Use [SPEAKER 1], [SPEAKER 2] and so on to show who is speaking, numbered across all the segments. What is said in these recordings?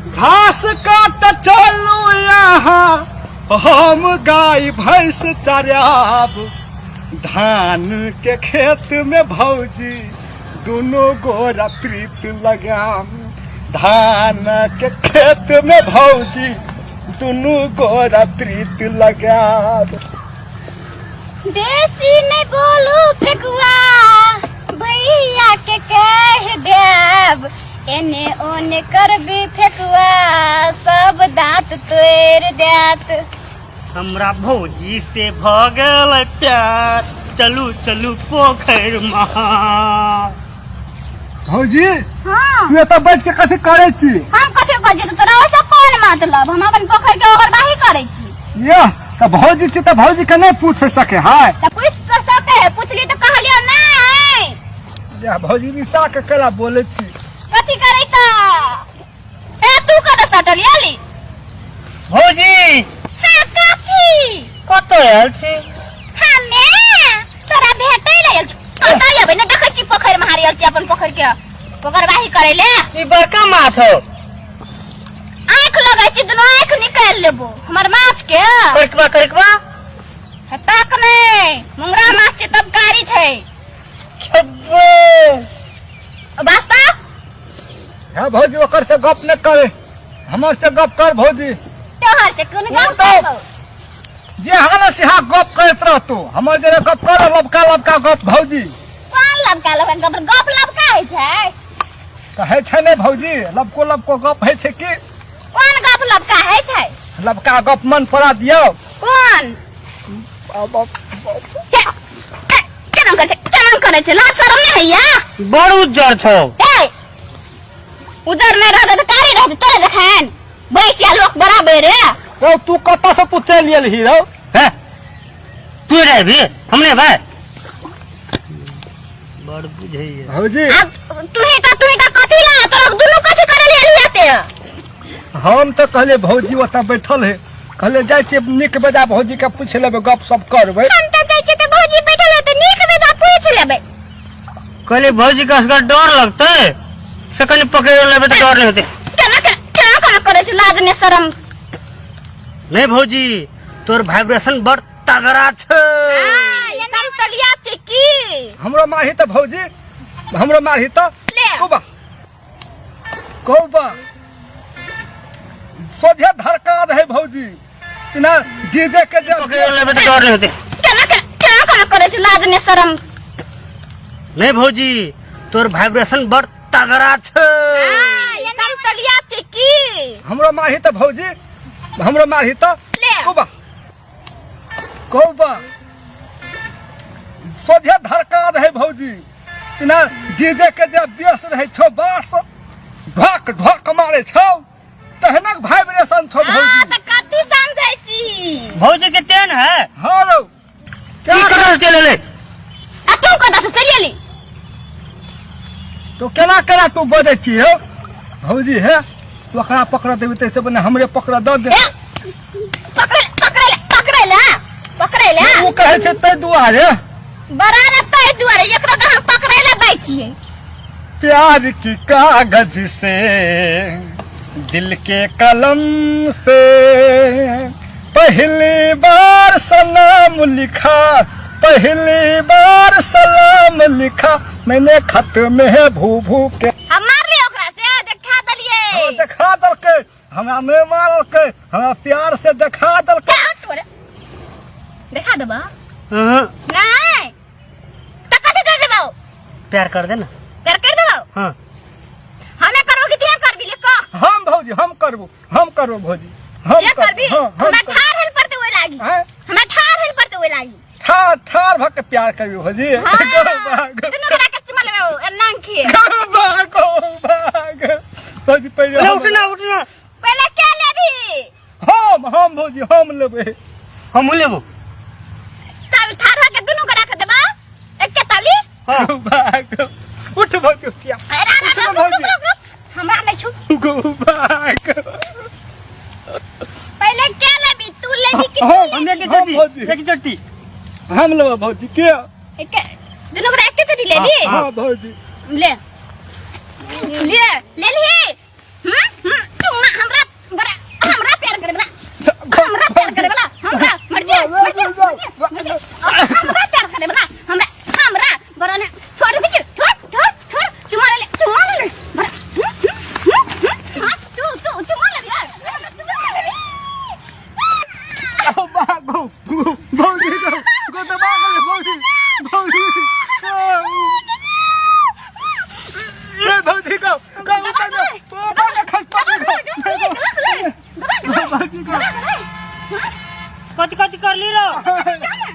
[SPEAKER 1] घास काट चलू यहाँ हम गाय भैंस चराब धान के खेत में भौजी दुनू गोरा प्रीत लगाम धान के खेत में भौजी दुनू गोरा प्रीत लगाम।
[SPEAKER 2] बेसी नहीं बोलू फेकुआ, भैया के कह देब, एने ओने करबी फेकुआ सब दांत तोड़ देत।
[SPEAKER 3] हमरा भौजी से भ गेल प्यार, चलू चलू पोखरि महा।
[SPEAKER 1] भौजी।
[SPEAKER 2] हाँ।
[SPEAKER 1] तू एतऽ बैठ के कथी करै छी?
[SPEAKER 2] हम कथी करै छी तोरा ओहिसँ कोन मतलब? हम अपन पोखरि के ओगरबाही करै छी।
[SPEAKER 1] यह तऽ भौजी छी तऽ भौजी के नहि पूछ सके है?
[SPEAKER 2] तऽ पूछ तऽ सके है, पूछली तऽ कहलियौ नहि।
[SPEAKER 1] यह भौजी निशा के केना बोलै छी?
[SPEAKER 2] कथी करै तऽ ए तू कतऽ सटल याली?
[SPEAKER 3] भौजी।
[SPEAKER 2] हाँ कथी?
[SPEAKER 3] कतऽ आयल छी?
[SPEAKER 2] हमे तोरा भेटै ले आयल छी। कतऽ एबै? ने देखै छी पोखरि मे हारियल छी अपन पोखरि के ओगरबाही करै ले।
[SPEAKER 3] ई बड़का माछ हौ।
[SPEAKER 2] आँखि लगै छी, दुनू आँखि निकालि लेबो हमर माछ के।
[SPEAKER 3] करकबा करकबा।
[SPEAKER 2] हे ताक नै, मुंगरा माछ छै तब कारी छै।
[SPEAKER 3] खेबै।
[SPEAKER 2] वास्ता।
[SPEAKER 1] हे भौजी, ओकर से गप नहि करे, हमर से गप कर भौजी।
[SPEAKER 2] तोहर से कोन
[SPEAKER 1] ओ
[SPEAKER 2] गप
[SPEAKER 1] तऽ
[SPEAKER 2] करबौ?
[SPEAKER 1] जे हाल से हा गप करैत रहतो, हमर जरे गप कर, लबका लबका गप भौजी।
[SPEAKER 2] कोन लबका लबका गप? गप लबका होइ छै?
[SPEAKER 1] तऽ होइ छै ने भौजी, लबको लबको गप होइ छै की।
[SPEAKER 2] कोन गप लबका होइ छै?
[SPEAKER 1] लबका गप मन पड़ा दियौ।
[SPEAKER 2] कोन?
[SPEAKER 1] अब- अब-
[SPEAKER 2] के- केना करै छै, केना करै छै? लाज शरम नहि होइया?
[SPEAKER 3] बड़ उज्जर छौ।
[SPEAKER 2] ए उजर नहि रहतै तऽ कारी रहतै तोरे जखन बैसिया लोक बराबर रे।
[SPEAKER 1] रौ तू कतऽ से तू चलि एलही रौ?
[SPEAKER 3] हे तू रहबी हम नहि भाई, बड़ बुझैया।
[SPEAKER 1] भौजी।
[SPEAKER 2] आ तू ही तऽ कथी ला तोरा दुनू कथी करे ले एलही एते?
[SPEAKER 1] हम तऽ कहलियै भौजी ओतऽ बैठल है, कहलियै जाइ छियै नीक बेजा भौजी के पूछि लेबै, गप सप करबै।
[SPEAKER 2] हम तऽ जाइ छियै तऽ भौजी बैठल है तऽ नीक बेजा पूछि लेबै।
[SPEAKER 3] कहली भौजी के असगर डर लगतै से कनि पकड़ि लेबै तऽ डर नहि होतै।
[SPEAKER 2] केना केना केना केना करै छै, लाज ने शरम।
[SPEAKER 3] नहि भौजी, तोर वाइब्रेशन बड़ तगड़ा छै।
[SPEAKER 2] समतलिया छै की?
[SPEAKER 1] हमरो मारही तऽ भौजी, हमरो मारही तऽ।
[SPEAKER 2] ले।
[SPEAKER 1] कौबा कौबा सोझे धड़का दे भौजी ना डीजे के जे
[SPEAKER 3] पकड़ि लेबै तऽ डर नहि होतै।
[SPEAKER 2] केना केना केना केना करै छै, लाज ने शरम।
[SPEAKER 3] नहि भौजी, तोर वाइब्रेशन बड़ तगड़ा छै।
[SPEAKER 2] समतलिया छै की?
[SPEAKER 1] हमरो मारही तऽ भौजी, हमरो मारही तऽ।
[SPEAKER 2] ले।
[SPEAKER 1] कौबा कौबा सोझे धड़का दे भौजी ना डीजे के जे बेस रहै छौ, बास ढक ढक मारे छौ, तहनक वाइब्रेशन छौ
[SPEAKER 2] हाँ
[SPEAKER 1] भौजी।
[SPEAKER 2] तऽ कथी समझै छी?
[SPEAKER 3] भौजी के टेन है।
[SPEAKER 1] हाँ रौ।
[SPEAKER 3] की करल चलि एलै?
[SPEAKER 2] आ तू कतऽ से चलि एली?
[SPEAKER 1] तो केना केना तू बजै छी हौ भौजी? हे तू ओकरा पकड़ देबी तैसे बने हमरे पकड़ दऽ दे।
[SPEAKER 2] ए, पकड़े पकड़े पकड़े ले, पकड़े ले।
[SPEAKER 1] ओ कहै छै ताहि दुआरे।
[SPEAKER 2] बड़ा ने ताहि दुआरे एकरो तऽ हम पकड़े ले दै छियै।
[SPEAKER 1] प्यार की कागज से दिल के कलम से पहली बार सलाम लिखा, पहली बार सलाम लिखा मैंने खत में है भू भू के।
[SPEAKER 2] हम मारलियै ओकरा से देखा देलियै।
[SPEAKER 1] हमरा देखा देलकै, हमरा नहि मारलकै, हमरा प्यार से देखा देलकै।
[SPEAKER 2] हे, तोरे। देखा देबा?
[SPEAKER 3] हाँ।
[SPEAKER 2] नहीं तऽ कथी कर देबौ?
[SPEAKER 3] प्यार कर दे ना।
[SPEAKER 2] प्यार कर देबौ?
[SPEAKER 3] हाँ।
[SPEAKER 2] हमे करबो कि तिया करबी ले कह।
[SPEAKER 1] हम भौजी, हम करबो, हम करबो भौजी, हम
[SPEAKER 2] ये करबी?
[SPEAKER 1] हाँ, हम
[SPEAKER 2] हमरा
[SPEAKER 1] करबो।
[SPEAKER 2] ठाढ़ होइल पड़तै ओहि लागी।
[SPEAKER 1] हैं?
[SPEAKER 2] हमरा ठाढ़ होइल पड़तै ओहि लागी।
[SPEAKER 1] ठाढ़ ठाढ़ भऽ के प्यार करबी भौजी।
[SPEAKER 2] हाँ।
[SPEAKER 1] गो भाग।
[SPEAKER 2] दुनू गोरा के चुमा लेबै एना के।
[SPEAKER 1] गो भाग, गो भाग। भौजी पहिले
[SPEAKER 3] ले,
[SPEAKER 1] हम-
[SPEAKER 3] उठना उठना।
[SPEAKER 2] पहिले के लेबी?
[SPEAKER 1] हम भौजी, हम लेबै।
[SPEAKER 3] हमहूँ लेबो।
[SPEAKER 2] चल ठाढ़ होके दुनू गोरा के देबा एके ताली।
[SPEAKER 3] हाँ।
[SPEAKER 1] गो भाग। उठ भौजी, उठिया।
[SPEAKER 2] अरे, रा,
[SPEAKER 1] उठ ना
[SPEAKER 2] रुक, रुक,
[SPEAKER 1] भौजी।
[SPEAKER 2] रुक, रुक। हमरा नहीं छू।
[SPEAKER 1] गो भाग।
[SPEAKER 2] पहिले के लेबी? तू लेबी कि तू
[SPEAKER 1] हम-
[SPEAKER 2] लेबी?
[SPEAKER 3] हम एक
[SPEAKER 1] हम
[SPEAKER 3] चट्टी
[SPEAKER 1] भौजी।
[SPEAKER 3] एक चट्टी
[SPEAKER 1] हम लेबै भौजी के।
[SPEAKER 2] एके दुनू गोरा एके चटी लेबी?
[SPEAKER 1] हाँ भौजी।
[SPEAKER 2] ले ले ले ली। हम्म, हम्म, तू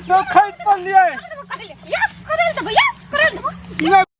[SPEAKER 1] देखै।